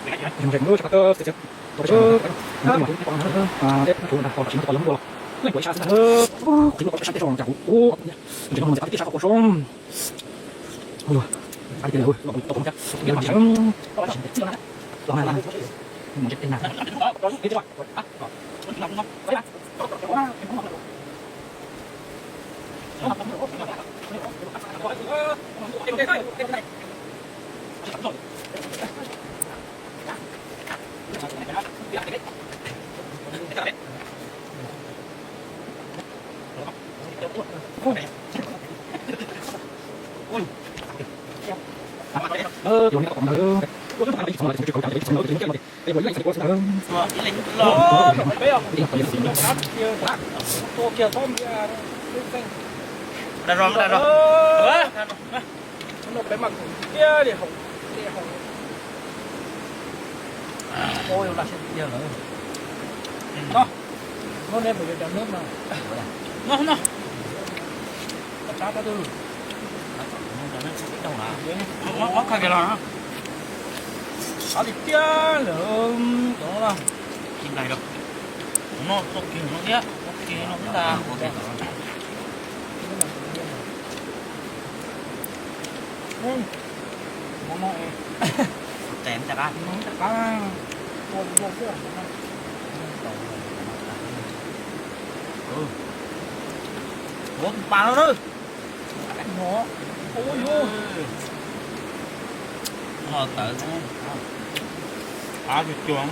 Dag zog, dag zog. No, no. Ob kha kiag los no. Qab tiag tiag lawm. Cov no, no tau kiag no thiab, tau kiag no ntag. Tes ntag qab, tua tua xwb. Ua tus pas no na. Ua yus. Ho tawv. Qab cuag cuag.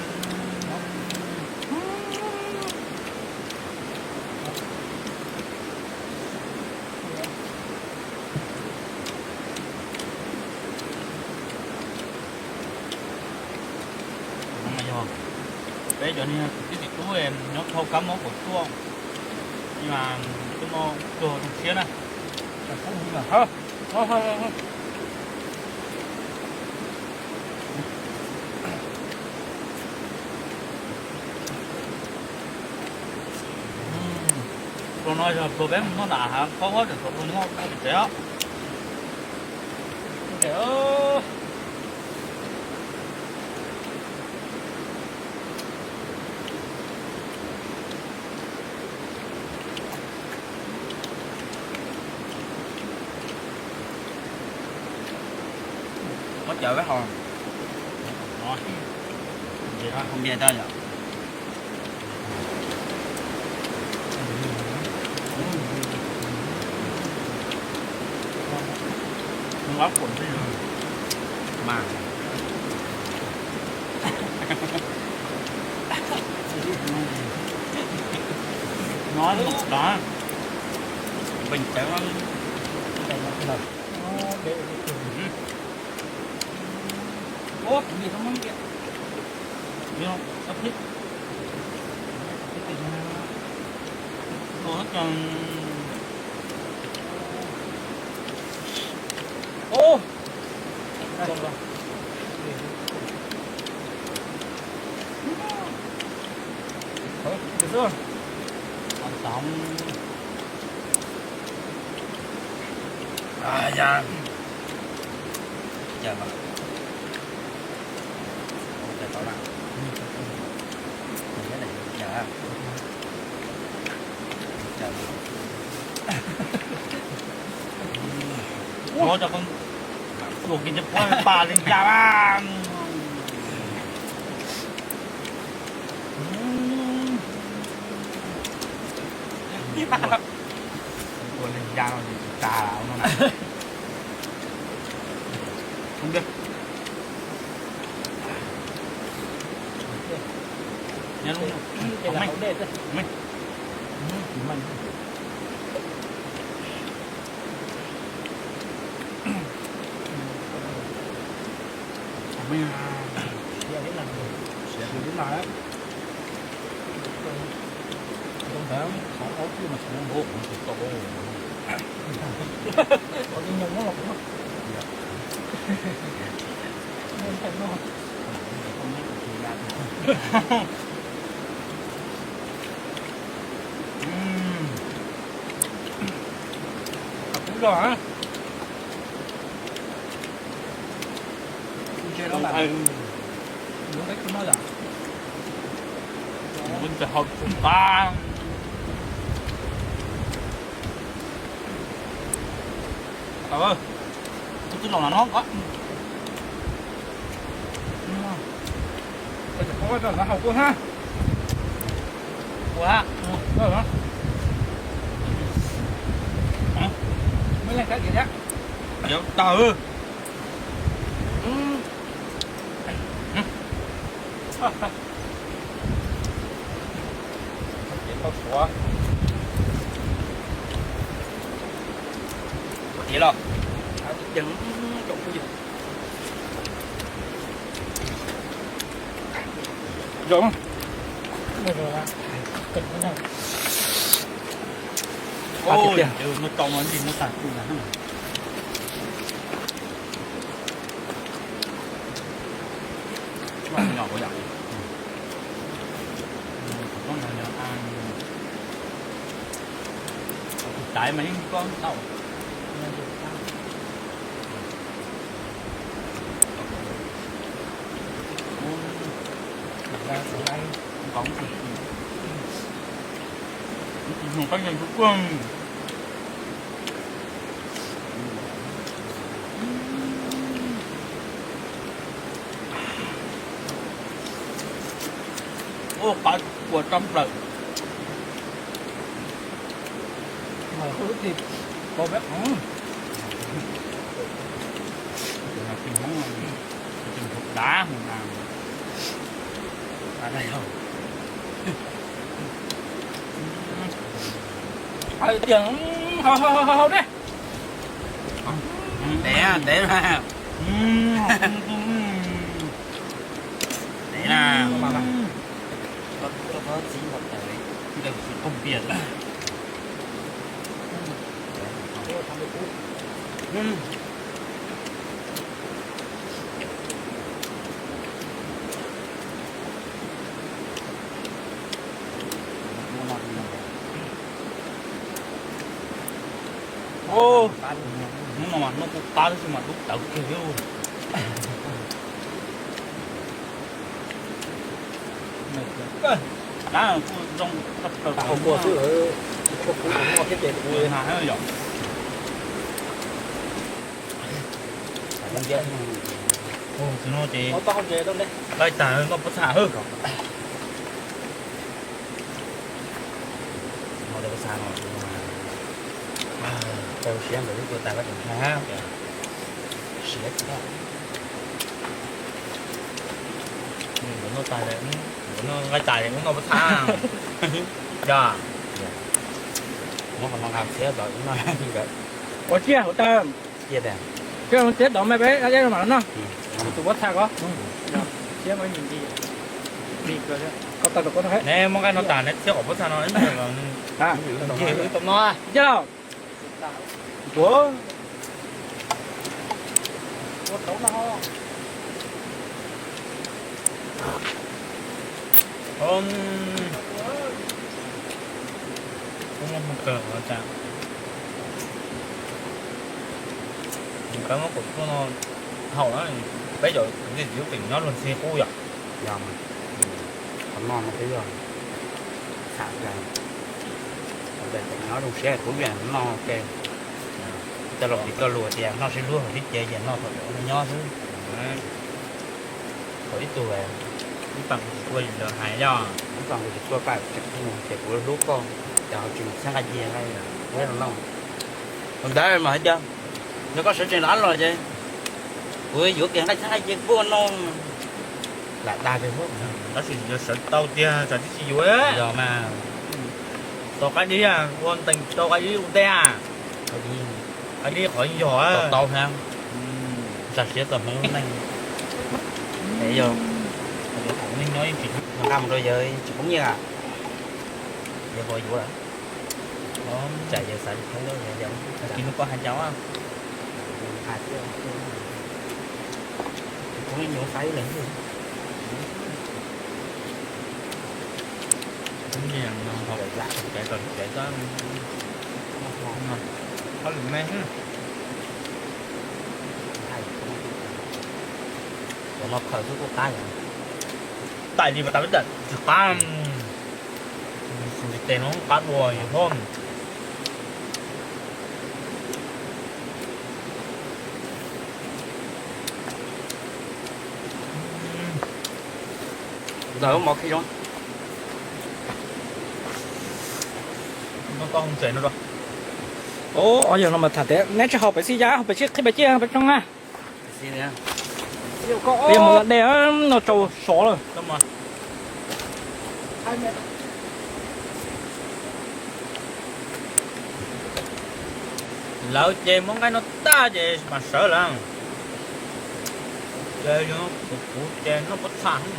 Yog peb cov niag kwv tij txiv tub nyob thoob kab mob kaum cuaj, mas twb muaj ib tug zoo siab na. Pluas no yog pluas peb mus noj nram hav khaub ob tseem tau pluas nyob tsev os. Muab cawv peb haus. Npias tau yom. Mas no, npeeg cawv. Ua, luag kiag cov phob pa li cas a. Tua li cas no tsis tas no na. Không biết. Nhớ lúc nào. Không, không. Không biết. Siav li lawm. Ntawd qhov ob pib mas ub, ub, ub, ub. Qhov nyuj nyuj los kuv. Ub, los. Ua ntawm hauv tsis qab. Tus twb los no no ko. Ua, ua, muaj leej kab kiag thiab. Yog tawg. Ces tau suav. Ua tiag los. Tsoom phooj ywg. Zoo. Oj, no tau no ntsej muag tag kub na. Nyom yom. Tus taiv mas yeej koj tau. Tus nyuag qab yeeg tus kuj. Ua qab kua rab plaws. Mas ub, tis kau peb qhov. Tis Hmoob, tis Hmoob dav na. Hais tias, hau hau hau hau ne. Ntev ntev na. Ntev na. Ntawm tsis tau piam. Hnub no mas noj kuj qab tab sis mas dub tawv kiag li. Dab kuj zoo tshaj plaws. Hauv kua xwb, kua kuv noj thiab ces kuv na yom. Tus no ces laij tag noj pob txha hwb. Noj pob txha no, siab ntawd twb tua tag koj tseem hais siab tsis tau. Noj tag, noj laij tag es noj pob txha. Yog, muab qhov no nqa txiav tom no nkawd. Ua tsiaj hauv tag. Tsiaj tiag. Tsiaj txiav tom mas peb dab mam no. Tus pob txha ko. Siab mas nti, nti kawg thiab. Neb muab nqaij no tas neb thiab kom pob txha no ib pliag los nws tau no. Yog. Ua kawg tas. Kab muab kaum tuaj no haum na, peb cov kwv tij Yub Teem nyob luag ntxhi qub yom. Yog, qhov no no peb yog tham tias, qhov ntawd nyob zoo siab kuv yeej noj ua ke. Coj los piv txoj lus tias noj sib hlub haus sib cev, yog noj thaum nyob xwb. Thaum ib tug, ib tug kuv tsis tuaj, yog lawv hais yog, ib tug kuv tsis tuaj, koj tseem mus ces kuv hlub koj, ces ho tsis mus txhab nqaij cia, ua li no. Ua ntawd mas hais tias, yog koj sawv tsees los ces kuv yuav kiag nqaij txhab nqaij cia kuv noj. Lam dag tiag, tab sis yog sawv tau tiag tsam tib si yuav. Yog mas. Tau qaib dib, ua ntees tau qaib dib ua ntej a. Qaib dib qhov yog tau thiab. Ntsa siab txog hmoov lub neej. Es yog, yog thaum neej nyob ib tsis nqa mus rau yawg tsis poob nyiaj a, yawg ho yuav lawm. Tsam yawg xav tsis thoob, yawg, yawg, kis no koj hais cas a? Tsis poob nyiaj yuav xav ib leeg xwb. Cov lwm me, cov no khaws xwb kuj qab yom. Tais li mas tas peb tam tsis qab. Ntshe tes no qab dua yog hoj. Ntawm lub mov khi zoo. Ov, yog no mas tham tias neb tsis haus pem xij ya, haus pem sib qhib pem ciaj pem tsoo na. Yog mus la dej no tsau sov lawm. Lawv ces muab nqaij no tag ces mam sawv lawm. Ces yog kuv ces noj pob txha xwb.